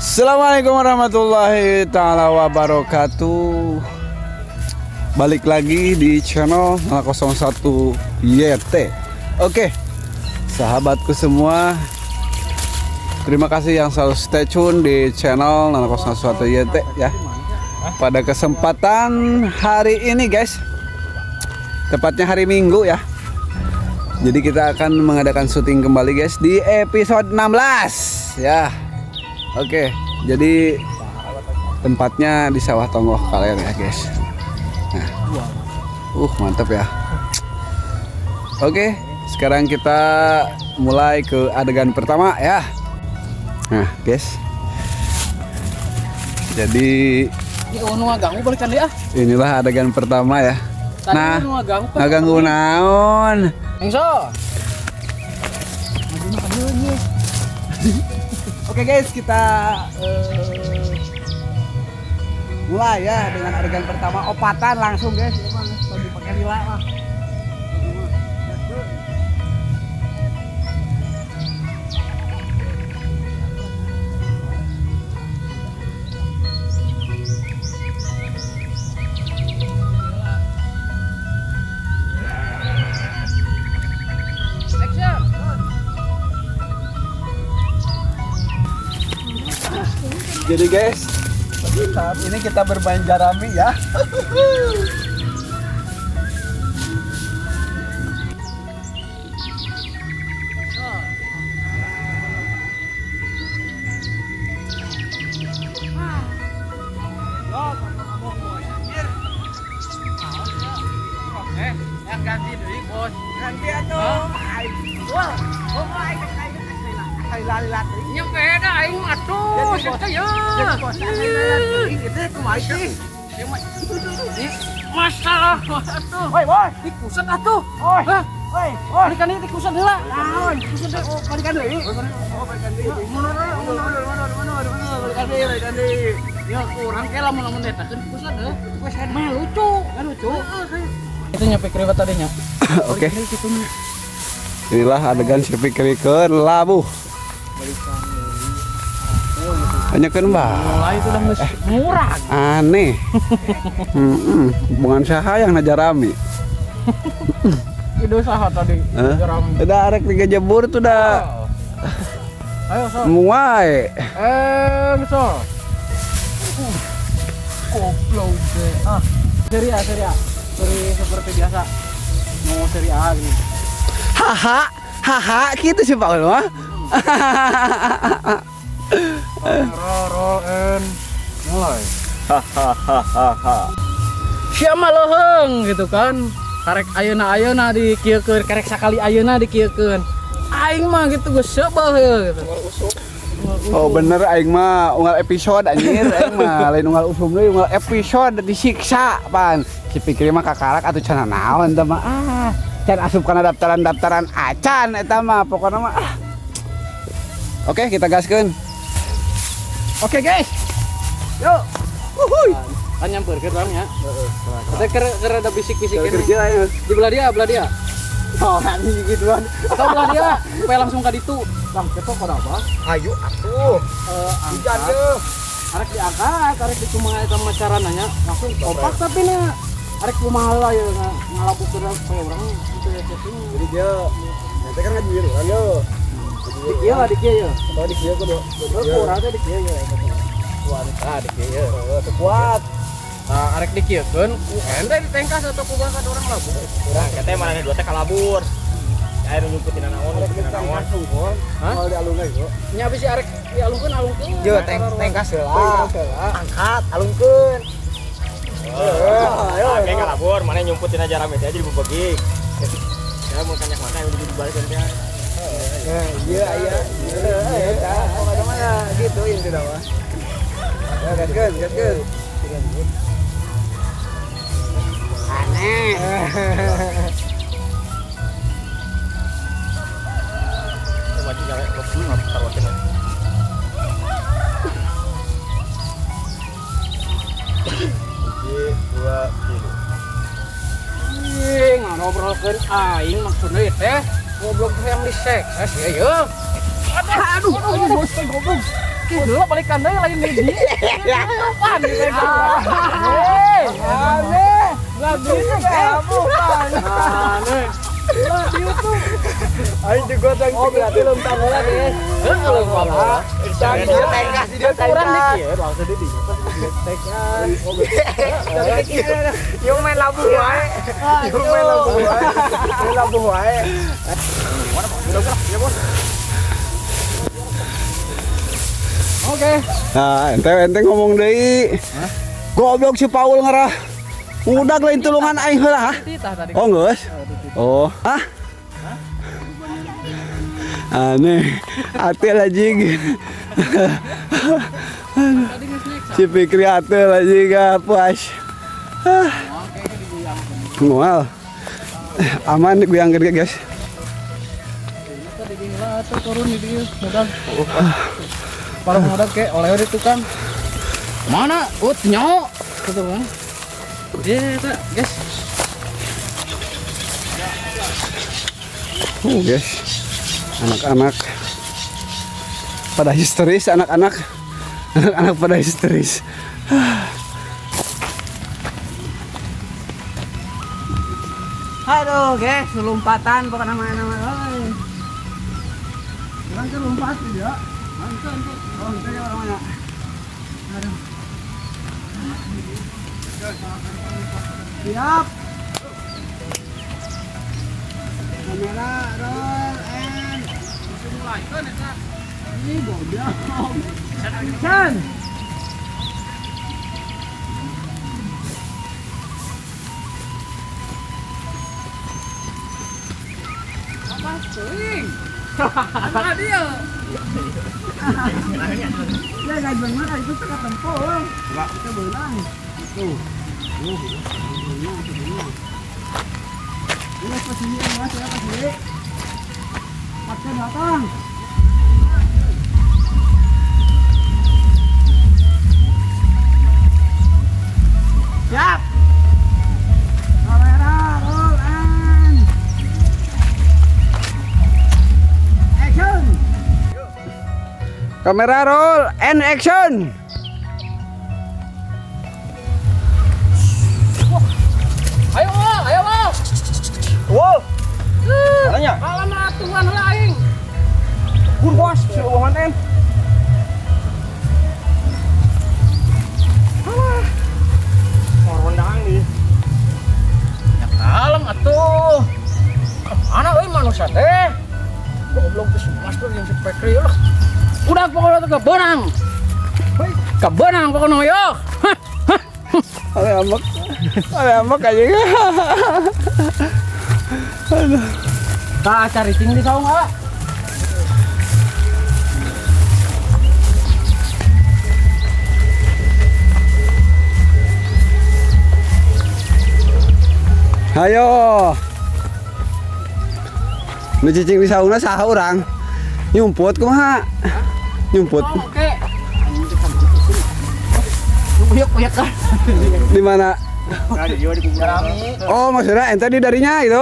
Assalamualaikum warahmatullahi taala wabarakatuh. Balik lagi di channel 001 YT. Oke, sahabatku semua, terima kasih yang selalu stay tune di channel 001 YT ya. Pada kesempatan hari ini guys, tepatnya hari Minggu ya. Jadi kita akan mengadakan syuting kembali guys di episode 16 ya. Oke, jadi tempatnya di sawah Tonggoh kalian ya guys. Nah, mantap ya. Oke, sekarang kita mulai ke adegan pertama ya. Nah, guys. Jadi inilah adegan pertama ya. Nah, ngaganggu naon? Oke guys, kita mulai ya dengan adegan pertama, opatan langsung guys. Emang lagi pakai lila mah. Jadi guys, saat ini kita bermain jarami ya. Yang ganti deui bos. Ganti atuh. Wah, Nya beda aing mah atuh. Jadi bos. Itu kumaha sih? Masalah atuh. Woi, woi. Tikusan atuh. Woi. Woi, woi. Balikan ieu tikusan heula. Naon? Tikusan deui. Oh, balikan deui. Oh, balikan deui. Mundur, mundur, mundur, mundur, mundur. Balikan deui, balikan deui. Ya kurang ke lamun lamun eta kan tikusan heuh. Tikusan mah lucu. Kan lucu. Itu nyampe keriwat tadinya. Oke. Inilah adegan si Fikri ke labuh. Hanya kan bah. Mulai itu udah murah. Aneh. Bukan saha yang najarami. Itu saha tadi. Najarami. Udah arek digejebur tuh dah. Ayo so. Muai. So. Goblok deh. Ah. Seri A, seri A. Seri seperti biasa. Mau seri A gini. Haha, haha gitu sih Pak Ulma. Roll and mulai. Hahaha. Siapa leuheung gitu kan? Karek ayeuna-ayeuna dikieukeun, karek sakali ayeuna dikieukeun. Aing mah gitu geus seubeuh gitu. Oh bener aing mah unggal episode anjir, aing mah lain unggal usum deui, unggal episode disiksa pan. Si Fikri mah kakarak atuh cenah naon teh mah. Ah, can asup kana daftaran-daftaran acan eta mah pokona mah. Ah. Oke, kita gaskeun. Oke guys. Yuk. Wuhui. Kan nyamperkeun urang nya. Heeh. Teh keur ada bisik-bisik ini. Di belah dia, belah dia. Oh, anjing gituan. Atau belah dia, supaya langsung ka ditu. Bang, kepo kok apa? Ayo atuh. Hujan deuh. Arek diangkat, arek dikumaha eta mah carana nya. Langsung kompak tapi nya. Arek kumaha lah ya ngalabukeun supaya urang itu ya setting. Jadi dia nanti kan ngajir urang yo. Di kieu lah, di kieu ya. Atau di kieu kudu. Urang teh di kieu ya. Kuat ah di kieu ya. Kuat. Nah, arek dikieukeun ku ente ditengkas atau ku bakat urang labu. Urang teh mana dua teh kalabur. Air nyumputin naon, nyumputin naon. Hah? Kalau dialungkeun gitu. Nya bisi arek dialungkeun alungkeun. Yo tengkas heula. Angkat alungkeun. Heeh, ayo kalabur, mana nyumputin aja rame teh jadi bebegik. Ya mun kanyak mana yang dibalik teh. Nah, iya iya. Iya, pokoknya mah gitu intinya mah. Ya gaskeun, gaskeun. Aneh. Maju jalan taruh sini. 1, 2, 3. Ih, ngobrolkeun aing maksudna teh. Goblok teh yang disekses ya, ya. Aduh, aduh, bos goblok. Pakai heula balikan deui lain di dieu. Pan hei, Aneh. Lah bisa Bukan. Aneh. Lah di YouTube. Aing juga tang. Oh, berarti lempar heula guys. Heeh, lempar heula. Dia tengkas, dia Kurang tengkas. dikit, langsung di dieu. Tekan. Yung main labu wae. Yung main labu wae. Main labu wae. Oke. Nah, ente ngomong deui. Goblok si Paul ngarah. Udah lain tulungan aing heula ha. Oh, geus. Oh, hah? Aneh. Atel anjing. Si Fikri atel anjing puas. Moal. Aman diguyangkeun guys. Turun di dieu modal. Para modal ke oleh di tukang. Mana? Ut nyok gitu kan. Dia guys. Guys. Anak-anak pada histeris, anak-anak. Anak-anak pada histeris. Aduh, guys, lompatan pokoknya mana-mana. Orang ke lompat ya. Mantap. Oh, itu orang mana? Aduh. Siap. Kamera roll and mulai kan eta. Ini goblok. Action. Apa teuing? Apa dia? Ya guys, bener itu teka tempo. Enggak, kita beunang. Tuh. Tuh. Ini pas ini mas ya pas ini. Pakai datang. Siap. Kamera roll and action. Kamera roll and action. Ayo, ayo, Wow. Caranya. Alam atuhan heula aing. Gun bos, si eueuh manten. Alah. Morondang nih. Ya kalem atuh. Kemana euy manusia teh? Goblok teh master yang si Pekri lah. Udah pokoknya teh kebenang. Kebenang pokoknya yo. Oleh ambek. Oleh ambek aja. Aduh. Tah cari cing di saung ah. Ayo. Nu cicing di saungna saha urang? Nyumput kumaha? Nyumput. Oh, oke. Uyek-uyek kan. Di mana? Nah, di dieu di kuburan. Oh, maksudnya ente di darinya itu?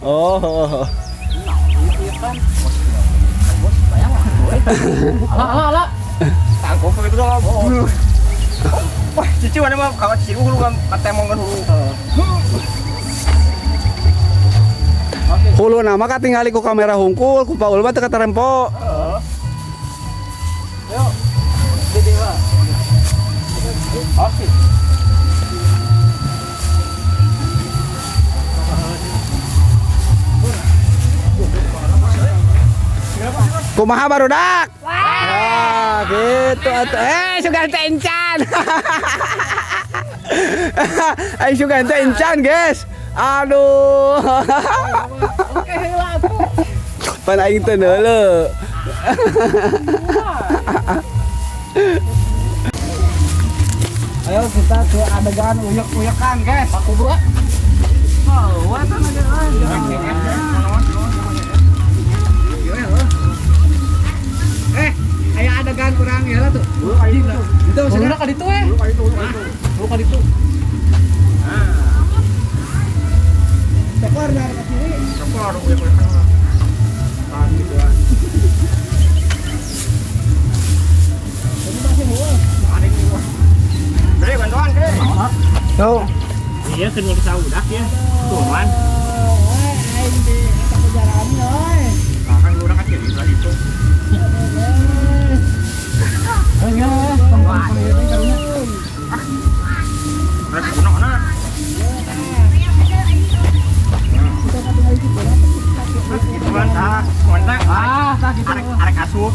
Oh. Ala ala ala. Tangkop itu lah. Wah, cici mana mah kawat cici hulu kan katemongkeun hulu. Hulu nama katingali ku kamera hungkul, ku Paul mah teu katarempo. Heeh. Yo. Di dewa. Oke. Kumaha barudak? Wah, gitu atuh. Sugan teh encan. Sugan teh encan, guys. Aduh. Oke heula atuh. Pan aing teh neuleuh. Ayo kita ke adegan uyek-uyekan, guys. Pak Kubro. Oh, aya adegan kurang ya lah tuh. Itu maksudnya ka ditu eh. Lu ka ditu. Cekor dari sini. Cekor uyek-uyekan. Ah gitu ah. Tuh. Iya keur nyiksa budak ya. Tuh man. Aing di eta jarami euy. Kan urang kan jadi lagi tuh. Arek asup.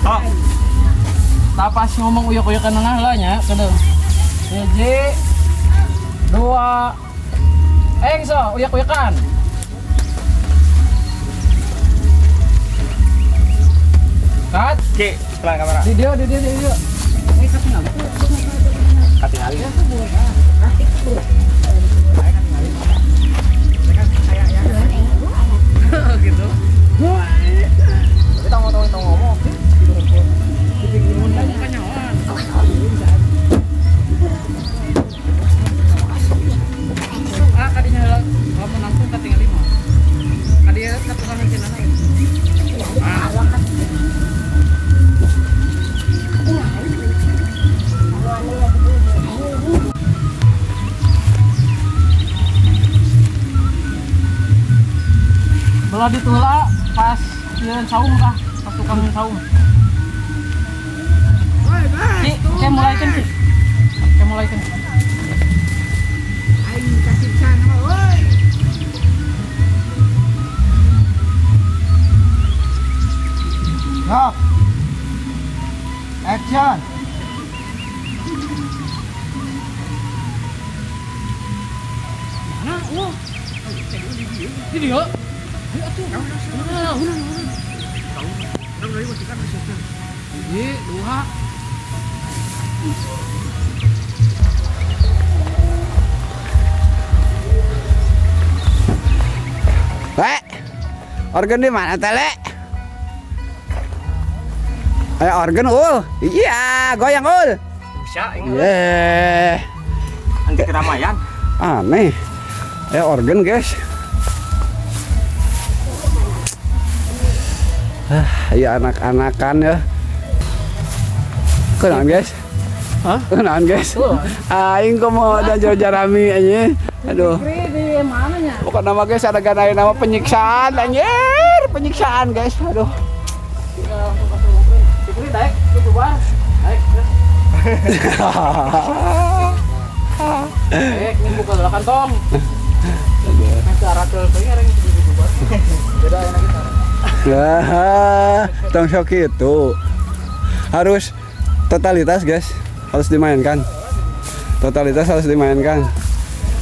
Tok. Tapas ngomong uyuk-uyukan nengah lah nya, kedeung. 1, 2, engso uyuk-uyukan. Cut. Oke, sebelah kamera. Video. Ini kasih nggak? Katingali. Gitu. Tapi tahu ngomong. Ah, kadinya lamun nangtung katingali mah. Kadinya katukangan cenana. Ah. Belah ditulak pas ieu saung kah, pas tukang saung. Ki, kayak mulaikan Ki. Kayak mulaikan. Aing kasih sana woi. Stop. Action. Mana? Oh. Ini dia. Ayo atuh. Udah. 1, 2. Le, organ di mana teh, Le? Ayo organ ul. Iya, goyang ul. Bisa ini. Yeah. Anti keramaian. Aneh. Ayo organ, guys. Ah, ya anak-anakan ya. Kenalan guys. Hah? Kenalan guys. Aing kok mau ada jarami aja. Aduh. Di mana nya? Pokoknya nama guys ada ganain nama penyiksaan anjir, penyiksaan guys. Aduh. Fikri daek, lu bubar. Daek. Daek, ini buka dulu kantong. Cara teuing areng di bubar. Beda enak kita. Lah, tong sok itu. Harus totalitas guys, harus dimainkan. Totalitas harus dimainkan.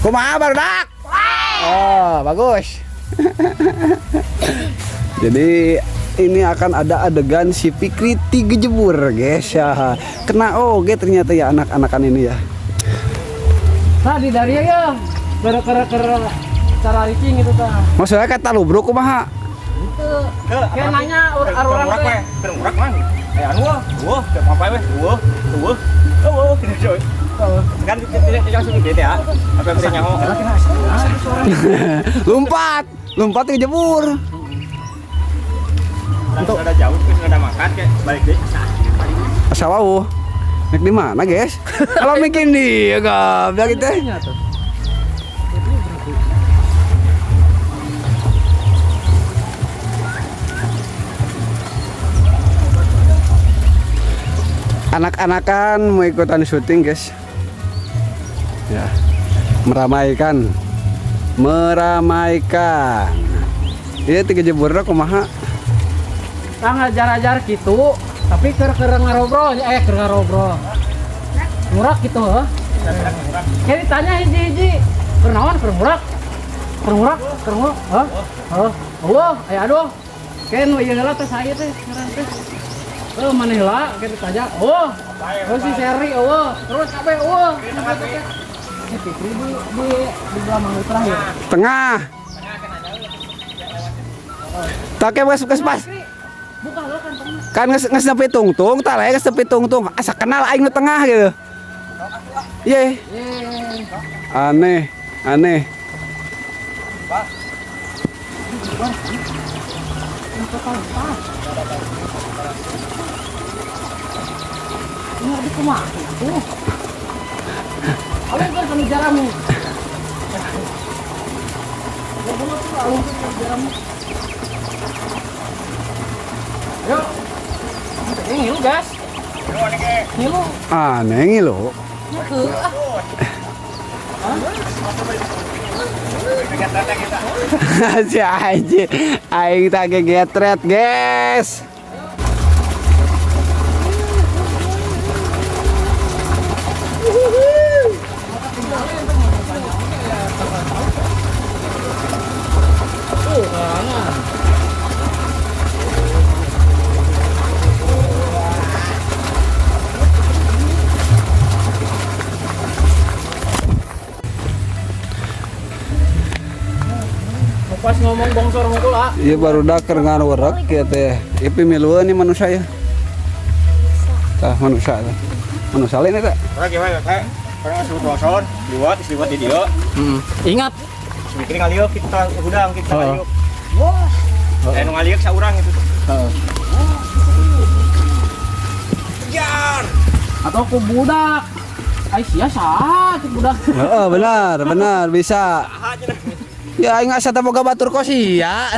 Kumaha barudak? Oh, bagus. Jadi ini akan ada adegan si Fikri tiga jebur guys ya. Kena oge ternyata ya anak-anakan ini ya. Tadi dari ya ker cara ricing gitu tah. Maksudnya kata lu bro kumaha? Itu. Kayak nanya orang teh. Keur ngurak mah. Aya anu wah, teu apa we. Wah, wah. Oh, gitu coy. Kan tidak langsung gitu ya. Apa bisa nyaho? Lompat, lompat ke jebur. Untuk ada jauh terus ada makan kayak balik deh. Asa wau. Nek di mana, guys? Kalau bikin di goblok gitu. Anak-anakan mau ikutan syuting, guys. Ya. Meramaikan. Meramaikan. Iya tiga jeburna kumaha? Tah ngajar-ajar gitu, tapi keur ngarobrol, keur ngarobrol. Ngurak gitu heuh. Kayak ditanya hiji-hiji, keur naon keur ngurak? Keur ngurak, keur ngurak, heuh. Heuh. Eueuh, aya aduh. Kayak nu ieu heula teh saya teh ngaran teh. Heuh maneh heula kayak ditanya, oh. Terus si Seri eueuh, terus kabeh eueuh. Si Fikri di belah mana terakhir? Tengah. Tak kayak pas pas. Buka lo kan tengah. Kan geus nepi tungtung, tah lae geus nepi tungtung. Asa kenal aing nu tengah gitu. Ye. Aneh, aneh. Alungkeun kana jaramu. Alungkeun kana jaramu. Ayo. Ini ngilu, guys. Ngilu. Aneh ngilu. Si aja, aing tak getret, guys. Pas ngomong bongsor ngukul ah. Iya baru dak keur ngawerek ya teh. Ieu pimilueun nih manusia ya. Tah manusia teh. Manusia lain eta. Orang gimana kayak orang sebut bongsor, liwat, liwat di dieu. Heeh. Ingat, mikir ngalieu kita hudang kita ngalieu. Wah. Nu ngalieu saurang itu. Heeh. Kejar. Atau ku budak. Ai sia saha cek budak. Heeh, benar, benar bisa. Ya aing asa teh boga batur kos sia.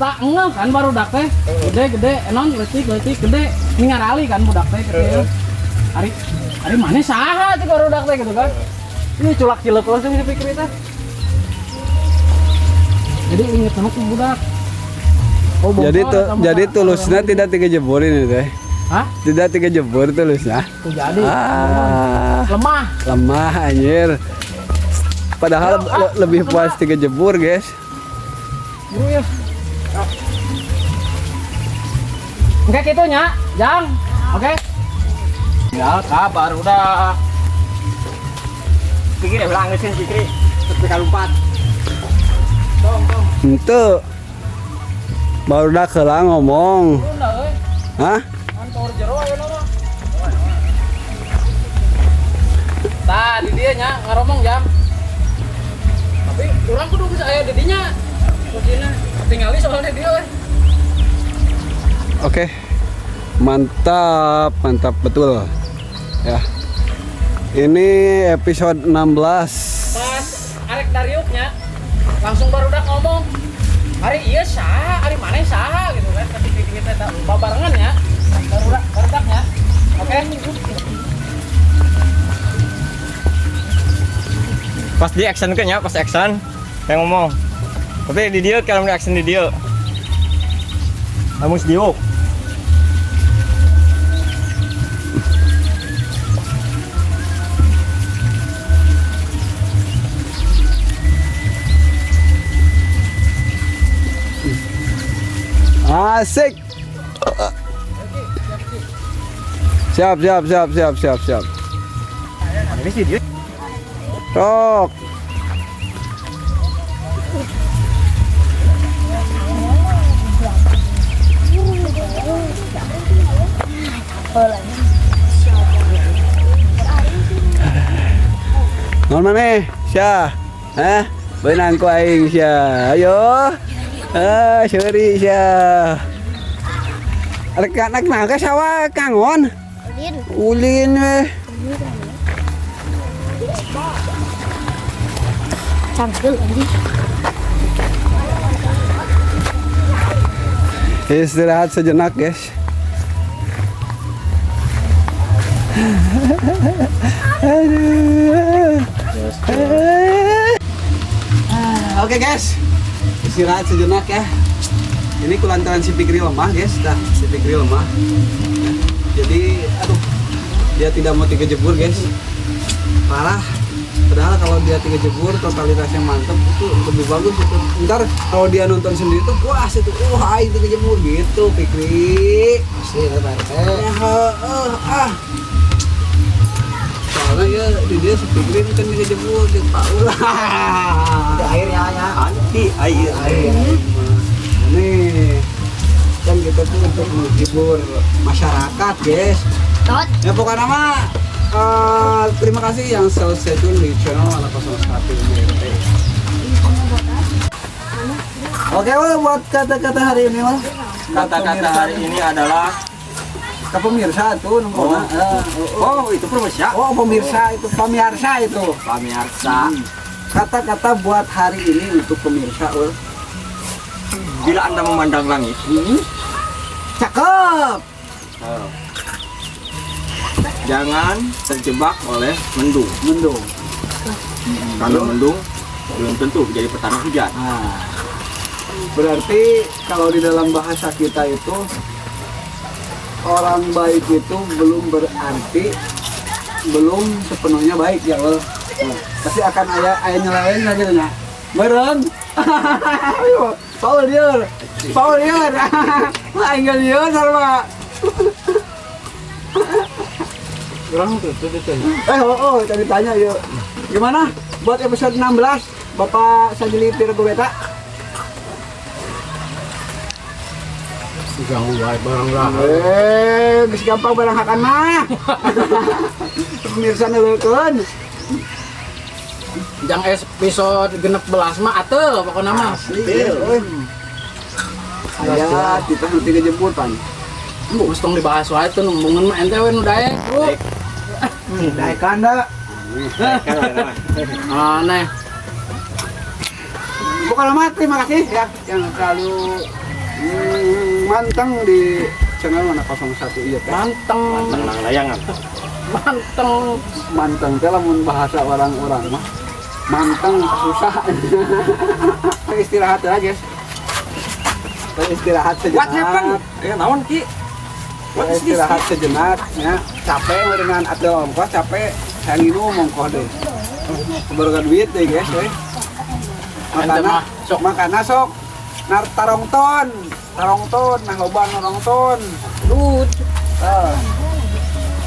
Tak ngeh kan baru dak teh. Gede-gede enon leutik-leutik gede ningarali kan budak teh gitu. Ari ari maneh saha cek baru dak teh gitu kan. Ini culak cilek langsung si Fikri teh. Jadi inget sama ku budak. Oh, jadi tuh jadi tulusnya tidak tiga jebur ini teh. Hah? Tidak tiga jebur tulusnya. Tuh jadi. Ah. Lemah. Lemah anjir. Padahal lebih puas tiga jebur, guys. Buru ya. Oke gitu nya, Jang. Oke. Ya, kabar udah. Pikir ya ulang sih Fikri. Terus lompat. Tong, tong. Henteu. Baru dah keula ngomong. Hah? Kantor jero ayeuna mah. Tah, di dieu nya ngaromong jam. Tapi urang kudu geus aya di dinya. Kucina tingali soalnya dia we. Oke. Mantap, mantap betul. Ya. Ini episode 16. Pas arek dariuknya langsung barudak ngomong. Ari ieu saha, ari maneh saha gitu kan ketika kita babarengan ya. Barudak barudaknya. Oke. Pas di action kan ya, pas action yang ngomong. Tapi di dia kalau di action di dia. Kamu diuk. Asik. Siap, siap, siap, siap, siap, siap. Ini sih dia. Rok. Non maneh, sia. Hah? Beunang ku aing sia. Ayo. Ah, seuri sia. Arek anak naon ka sawah kangon? Ulin. Ulin we. Cangkel anjing. Istirahat sejenak, guys. Aduh. Oke, guys. Istirahat sejenak ya. Ini kulantaran si Fikri lemah, guys. Dah, si Fikri lemah. Ya. Jadi, aduh, dia tidak mau tiga jebur, guys. Parah. Padahal kalau dia tiga jebur, totalitasnya mantep, itu lebih bagus itu. Ntar kalau dia nonton sendiri tuh puas itu. Wah, aing tiga jebur gitu, Fikri. Pasti ya, Pak RT. Ah. Soalnya ya di dia si Fikri kan tiga jebur, dia tahu lah. Di airnya ya, anti air. Air. Nih, kan kita tuh untuk menghibur masyarakat, guys. Ya pokoknya mah terima kasih yang selalu stay tune di channel Anak 01 YT. Oke, Wal, buat kata-kata hari ini, Wal. Kata-kata hari ini adalah Ke pemirsa tuh nempona. Oh, itu pemirsa. Oh, pemirsa itu pemirsa itu. Pemirsa. Kata-kata buat hari ini untuk pemirsa, Ul. Bila Anda memandang langit, Cakep. Jangan terjebak oleh mendung. Mendung. Kalau mendung belum tentu jadi petani hujan. Nah, berarti kalau di dalam bahasa kita itu orang baik itu belum berarti belum sepenuhnya baik ya, Ul. Nah, pasti akan aya nyeleweng saja ya. Bareng. Ayo, Paul lieur. Paul lieur. Mah aing lieur sarua. Urang tuh ditanya. Oh, tadi tanya yuk. Gimana buat episode 16 Bapak Sajili Tirgobeta? Ganggu wae barang lah. Geus gampang barang hakan mah. Pemirsa neukeun. Jang episode 16 mah ateul pokona mah. Asli. Aya kita nu tiga jemputan. Geus tong dibahas wae teu nembungeun mah ente we nu daek. Daek kanda. Aneh. Bukan lama, terima kasih ya yang selalu manteng di channel Mana 01 iya teh. Manteng. Manteng layangan. Manteng. Manteng teh lamun bahasa orang-orang mah. Manteng susah. Istirahat ya guys. Istirahat sejenak. What happened? Naon Ki? What is this? Istirahat sejenak ya. Capek dengan atel ongkos, capek saya nginum ongkos deh. Baru duit deh guys, we. Makana sok makana sok nar tarongton, tarongton, nah loba tarongton. Lut.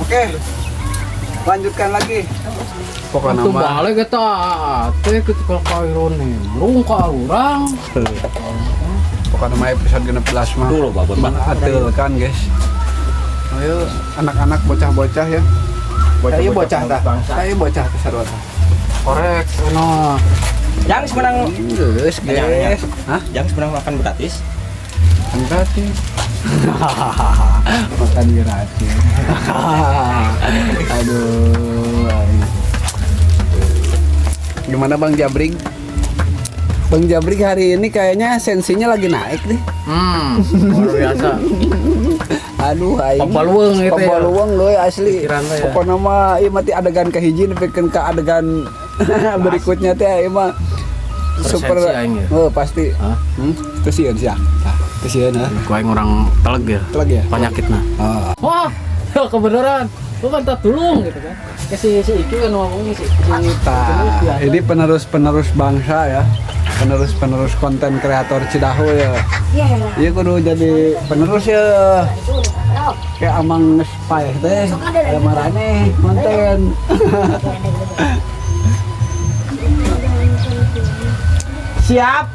Oke. Lanjutkan lagi. Pokoknya mah balik eta teh kitu ka kairon nimbrung ka urang. Pokoknya mah episode 16 mah. Tuh loba banget. Ateul kan guys. Ayo anak-anak bocah-bocah ya. Saya bocah tah. Saya bocah teh sarua tah. Korek anu. Jangan semenang geus guys. Hah? Jangan semenang makan gratis. Makan gratis. Makan gratis. Aduh. Gimana Bang Jabring? Bang Jabring hari ini kayaknya sensinya lagi naik nih. Luar biasa. Aduh, aing. Papalueung itu ya. Papalueung leuy asli. Pikiran ya. Pokona mah ieu mah ti adegan kahiji nepikeun ka adegan berikutnya teh ieu mah super. Ya? Oh, pasti. Hah? Teu sieun sia. Teu sieun ha. Ku aing orang teleg ya. Teleg ya? Penyakitna. Oh. Wah, kebenaran. Lu kan tak tulung gitu kan. Ke si Iki kan ngomong si Ini penerus-penerus bangsa ya. Penerus-penerus konten kreator Cidahu ya. Iya kudu jadi penerus ya. Kayak amang geus paeh teh, aya marane konten. Siap?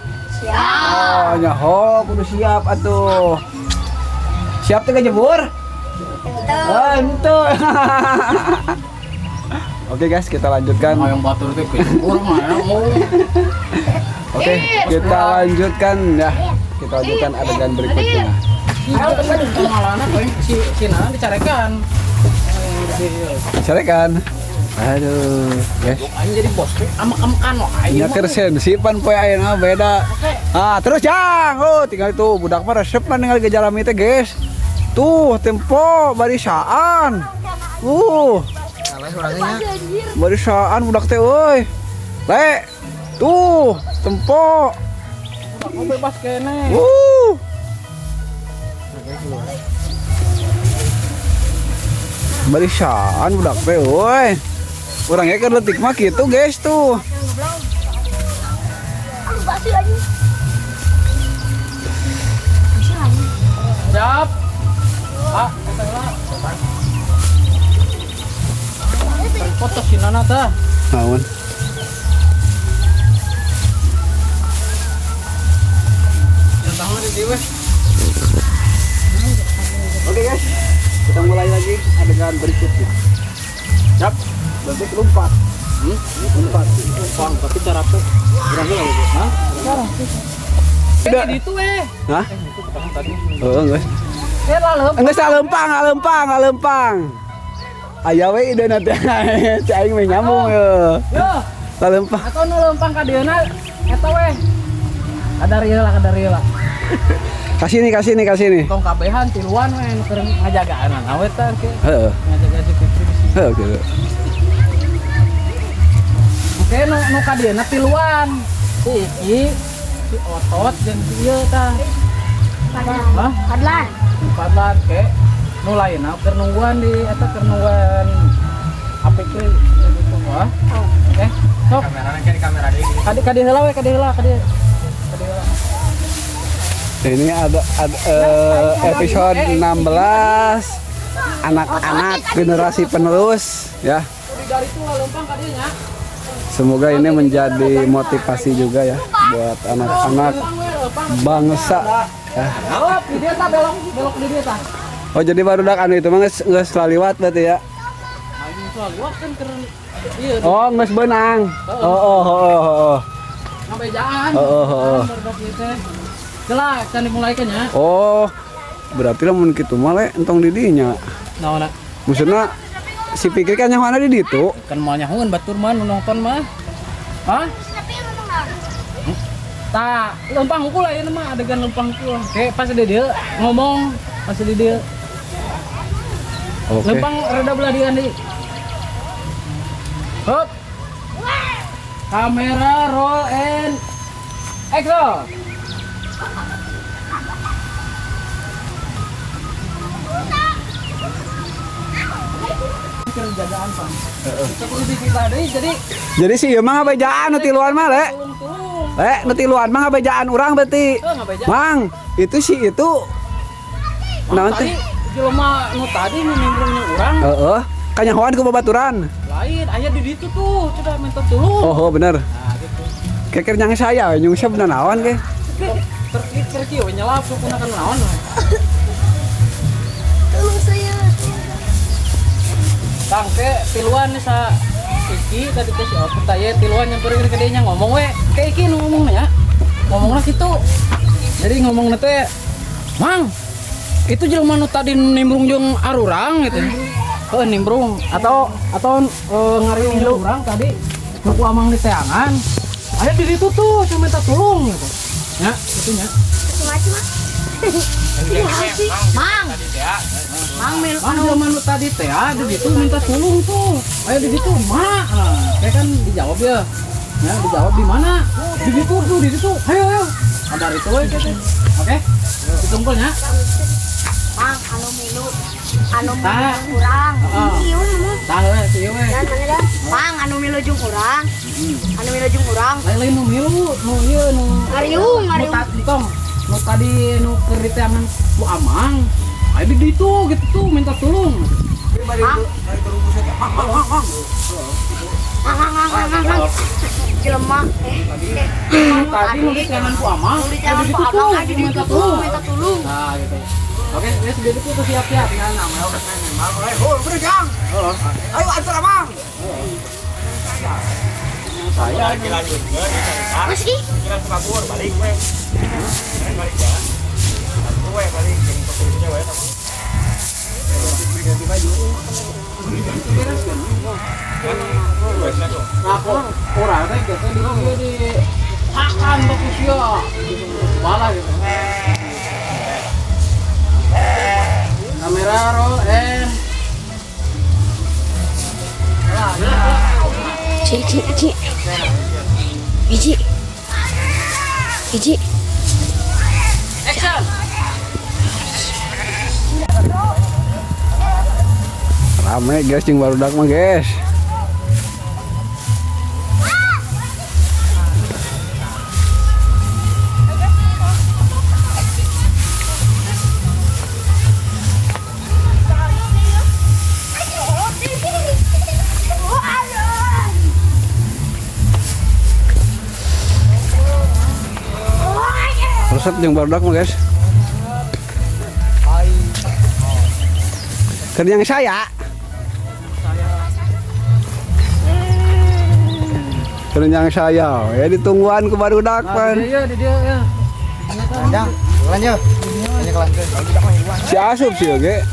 Siap. Oh, nyaho kudu siap atuh. Siap teh ngejebur? Oh, ente. Oke guys, kita lanjutkan. Yang batur teh kejebur mah ya. Oke, kita lanjutkan ya. Kita lanjutkan adegan berikutnya. Si Nana dicarekan. Dicarekan. Aduh, guys. Aing jadi bos teh amek-amekan wae. Nya keur sensi pan poe ayeuna beda. Ah, terus jang. Oh, tinggal itu budak mah resep mah ningali gejala teh, guys. Tuh, tempo barisaan. Barisaan budak teh euy. Le. Tuh, tempo. Budak bebas kene. Barisaan budak teh euy. Urangnya keur leutik mah kitu guys tuh. Siap. Ah, foto si Nana tah. Naon? Oke guys, kita mulai lagi adegan berikutnya. Siap, berarti lompat. Lompat. Lompat, tapi cara apa? Berani lagi. Hah? Itu eh. Hah? Itu pertama tadi. Oh, enggak. Lah leumpang. Geus leumpang, leumpang, leumpang. Aya we ideuna teh. Cai aing meh nyambung ye. Yo, Lalempang. atau nu leumpang ka dieuna eta we. Kadar ieu lah, kadar ieu lah. Kasih nih, kasih nih, kasih nih. Tong kabehan tiluan we nu keur ngajagaan awe teh ke. Heeh. Ngajaga si Fitri bisi. Heeh gitu. Oke, nu nu ka dieuna tiluan. Si Iki, si Otot jeung si ieu tah. Hah? Fadlan. Fadlan ke. Nu lainna keur nungguan di eta keur nungguan APK gitu wah. Oke, sok. Kamerana ke di kamera deui. Kadi kadi heula we, kadi heula, kadi. Kadi heula. Ini ada episode 16 anak-anak generasi penerus ya. Dari itu leumpang ka dieu nya. Semoga ini menjadi motivasi juga ya buat anak-anak bangsa ya. Oh, di dieu tah belok, belok di dieu tah. Oh, jadi barudak anu itu mah geus geus laliwat berarti ya. Aing tuh liwat kan keur ieu Oh, geus beunang. Oh, oh, oh, oh, oh. ngabejaan. Oh, oh, oh. Barudak ieu teh. Jelas, can dimulaikeun nya. Oh, berarti lamun kitu mah le entong di dinya. Naonna? Maksudna si Pikir kan nyahoana di ditu. Kan moal nyahoeun batur mah nu nonton mah. Hah? Tah, leumpang hungkul ayeuna mah adegan leumpang hungkul. Oke, pas di dieu ngomong, pas di dieu. Oke. Leumpang rada belah dieu deui. Hop. Kamera roll and action. Jagaan pan. Jadi Jadi si ieu mah ngabejaan nu tiluan mah le. tulung-tulung. Le, nu tiluan mah ngabejaan urang berarti. Heuh, ngabejaan. Mang, itu si itu naon Tadi teh? jelema nu tadi nu nimbrung jeung urang Heeh, kanyahoan ku babaturan. lain aya di ditu tuh sudah minta tulung. Oh, oh bener. Nah, gitu. Keker nyang saya we nyungsep naon ke. Keur keur kieu we nyelap sukuna kan naon. we. Tolong saya. Tang ke tiluan nih sa Iki tadi teh si Otot tah ye tiluan nyamperin ke dieu nya ngomong we. Ke Iki nu ngomongna ya. Ngomongna kitu. Jadi ngomongna teh, "Mang, itu jelema nu tadi nimbrung jeung arurang gitu." Heuh nimbrung atau ngariung jeung urang tadi nu ku amang di teangan. Aya di ditu tuh cuma minta tulung gitu. Ya, kitu nya. Macam-macam. Mang. Mang mil Mang jelema nu tadi teh di ditu minta tulung tuh. Aya di ditu, mak. Nah, kayak kan dijawab ya. Ya, dijawab di mana? Di ditu tuh, di ditu. Ayo, ayo. Ada itu we gitu. Oke. Ditumpulnya. Mang anu milu anu milu Tah. urang. Heeh. Ieu mah. Tah we, si ieu we. Dan mana dah? Mang anu milu jeung urang. Anu milu jeung urang. Lain-lain nu milu, nu ieu nu Ngariung, nu ngariung. tadi tong. Nu tadi nu keur di teangan ku amang. Ayo di ditu gitu tuh minta tulung. Mang. Mang mang mang mang mang. Jelema Nu tadi nu di teangan ku amang. Nu di Ayo teangan di ku ditu amang tuh aya di minta ditu tuh tulung. minta tulung. Nah, gitu. Oke, wes di ditu tuh siap-siap. Ayo antar amang. Saya lagi lanjutkeun di cerita. Mas ih, Kira kabur balik we. Balik ya. Aku we balik jeung petunjuknya we. Nah, kok urang teh gitu di ieu di makan bagus ya. Bala gitu. Kamera roll and Ci ci ci. Iji. Iji. action. Rame guys jeung barudak mah guys. Resep jeung barudak mah guys. Keur yang saya. Keur yang saya ya ditungguan ku barudak Nah, pan. di dieu, di dieu ya. Lanjut, lanjut. Si asup sih oke.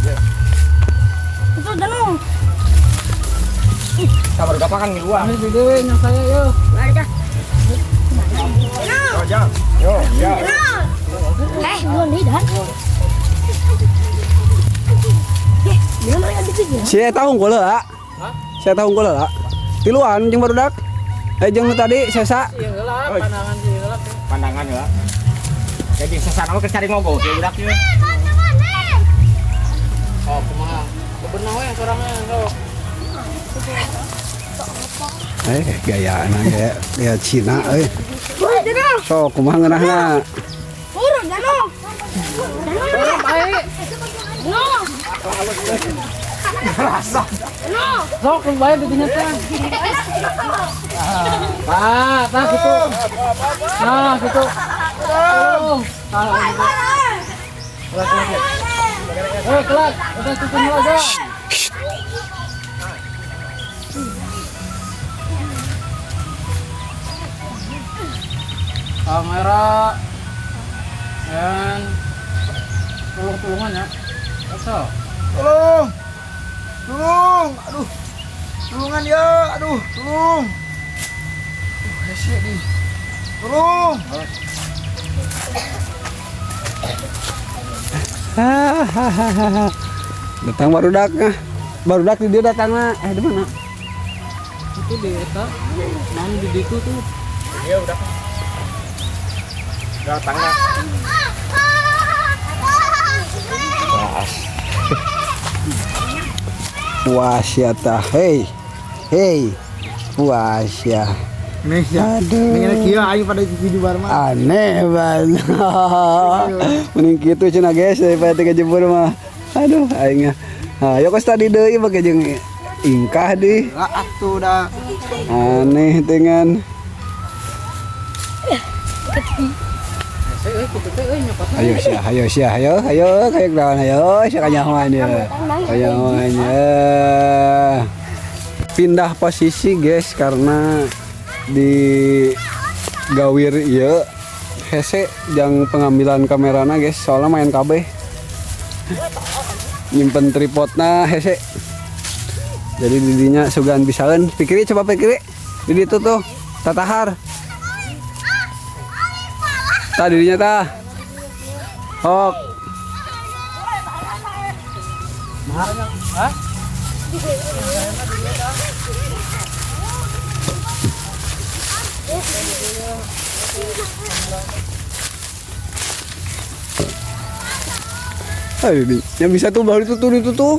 Itu danung. Sabar gak kan ngiluan. Ini dewe yang saya yo. Warga. Yo, jang. Yo, ya. Eh, belum nih dah. Si eta unggul heula. Hah? Si eta unggul heula. Tiluan jeung barudak. Eh jeung nu tadi sesa. Iya heula, pandangan sih heula. Pandangan heula. Jadi sesa nama cari ngogol ya budak ieu. Oh, kumaha? Bebenah we sorangnya sok. Gaya gaya gaya Cina euy. Sok kumaha ngeunahna? Turun danung. Turun bae. Sok bae di dinya teh. Tah, tah kitu. Nah, kitu. Tah. Kelak, kelak. Eh, kelak, udah tutup aja. Kamera dan tulung-tulungan ya. Asal. Tolong. Tolong. Aduh. Tulungan ya. Aduh, tolong. Aduh, hese nih. Tolong. Hahaha. Datang barudaknya. Barudak di dia datangna. Di mana? Itu di eta. Naon di ditu tuh. Iya, udah. Datangnya. Puas ya tah. Hei. Hei. Puas ya. Nih ya. Aduh. Nih kieu aing pada tujuh bar mah. Aneh banget. Mending kitu cenah guys daripada teu kejebur mah. Aduh aing. Nah, yo kos tadi deui bage jeung ingkah di. Lah atuh dah. Aneh dengan ayo sia, ayo sia, ayo, ayo, kayak lawan ayo, sia kanyahoan ya. Kanyahoan ya. Pindah posisi guys karena di gawir ieu hese jang pengambilan kamerana guys, soalnya main kabeh. Nyimpen tripodna hese. Jadi didinya sugan bisaeun. Pikiri coba pikiri. Di ditu tuh tatahar. Tah dirinya tah. Hok. Hah? Aduh, yang bisa tuh baru itu tuh itu tuh.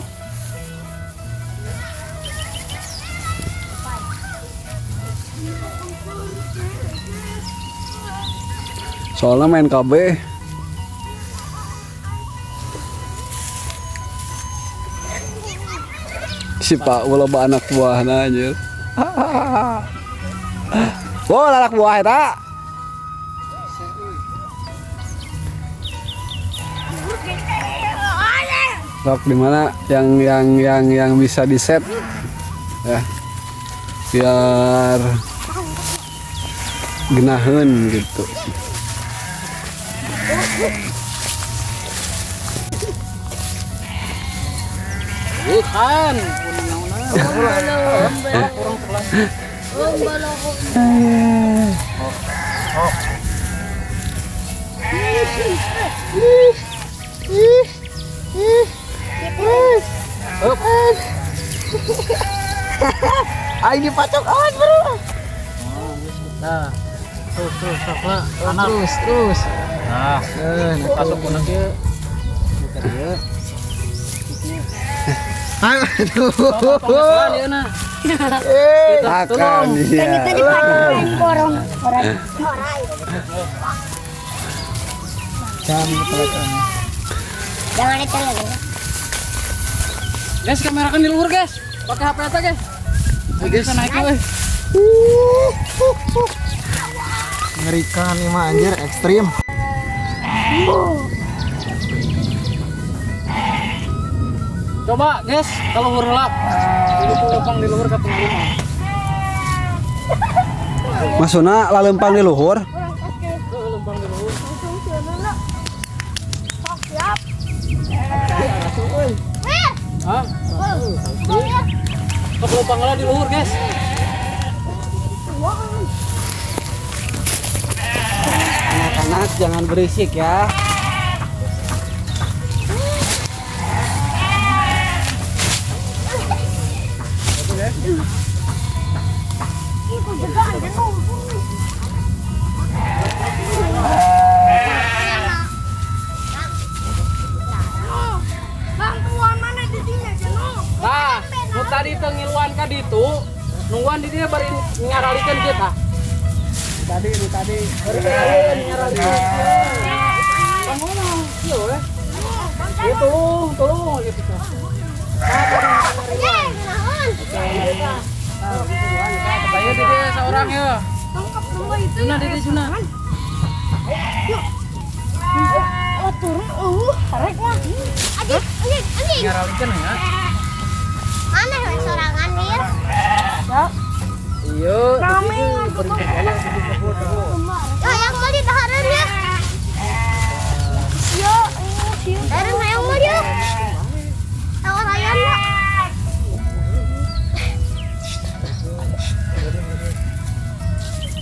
Soalnya main KB. Si Pak loba anak buahna anjir. Wah, anak buah eta. Sok di mana yang bisa di set ya. Biar genaheun gitu. Bukan. Aing dipacokan, bro. Nah, terus terus lah. Terus terus. Nah, masuk kuna kieu. Bukan ieu. Aduh. Akan iya. Kita dipakai borong orang. Jangan itu lagi. Guys, kamera kan di luhur, guys. Pakai HP aja, guys. Guys, naik euy. Mengerikan nih mah anjir, ekstrim. Coba, guys, kalau luhur lap. Ini lempang di luhur ka tengah rumah. Maksudna lalempang di luhur? Lempang di luhur. Siap. Sok leumpang heula di luhur, guys. Anak-anak jangan berisik ya. Bantuan mana di dinya jenuh. Nah, nu tadi teu ngiluan ka ditu, nungguan di dieu bari ngaralikeun kita. Tadi ini tadi. Bari ngaralikeun. Bang ngomong, ieu we. Ieu tulung, tulung gitu tah. Ye, naon? Saya di dieu seorang ya. Tangkap semua itu. Juna di dieu Juna. Oh, turun tarik mah. Anjing, anjing, anjing. Ngaralikeun ya. Mana we sorangan, Wir? Iya. Rame. Yo, yang mau didahareun ya. Yo, dahareun hayang mau yo. Tawar ayam ya.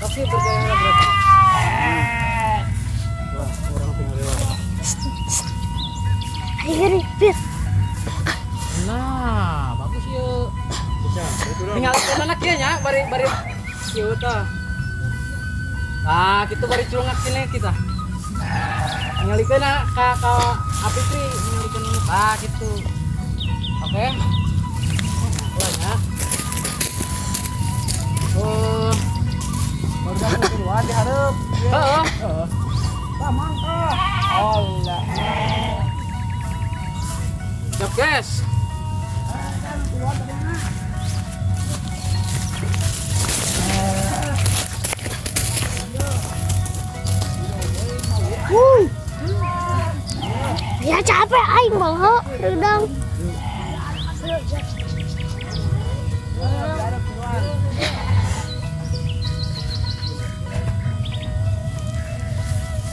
Oke, bergaya berarti. Ayo, Bir. Nah, bagus yuk. Tinggal mana kieu nya bari bari kieu tah. Ah, kitu bari culungak sini kita. Ningalikeun ka ka Apitri ningalikeun ah gitu. Oke. Ulah nya. Oh, Baru keluar di hareup. heeh. Tah mantap. Allah. Siap, guys. Ya capek aing bawa redang.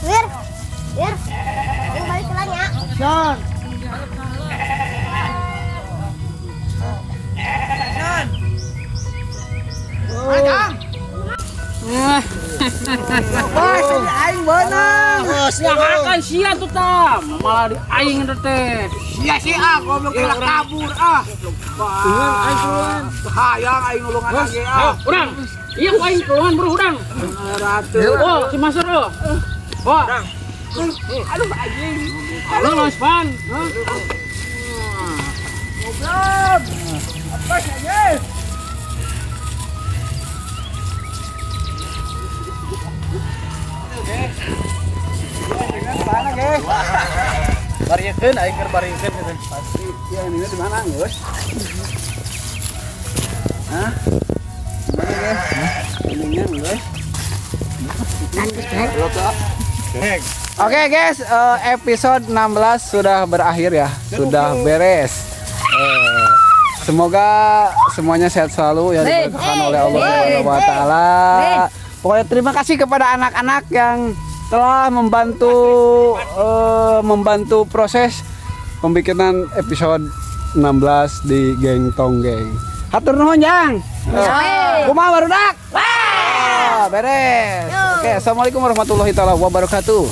Wir, Wir, aing balik lagi ya. Action. Wah, sini aing beunang. Silakan sia tuh tam, malah di aing teh. Sia sia goblok kena kabur ah. Aing tulungan. Hayang aing nulungan lagi Ayo, ah. urang. Iya, ku aing tulungan bro, urang. Ratu. Oh, si Masur oh. Oh. Aduh anjing. Halo, Mas Pan. Goblok. Apa sih anjing? Mana, guys? Bariekeun aing keur bariekeun gitu. Pasti ya ini di mana, guys? Hah? Di mana, guys? Ininya, guys. Oke guys, episode 16 sudah berakhir ya, sudah beres. Semoga semuanya sehat selalu ya, diberkahkan oleh Allah Subhanahu wa taala. Pokoknya terima kasih kepada anak-anak yang telah membantu membantu proses pembikinan episode 16 di Geng Tonggeng. Hatur nuhun, Jang. Kumaha barudak? Wah, beres. Oke, assalamualaikum warahmatullahi taala wabarakatuh.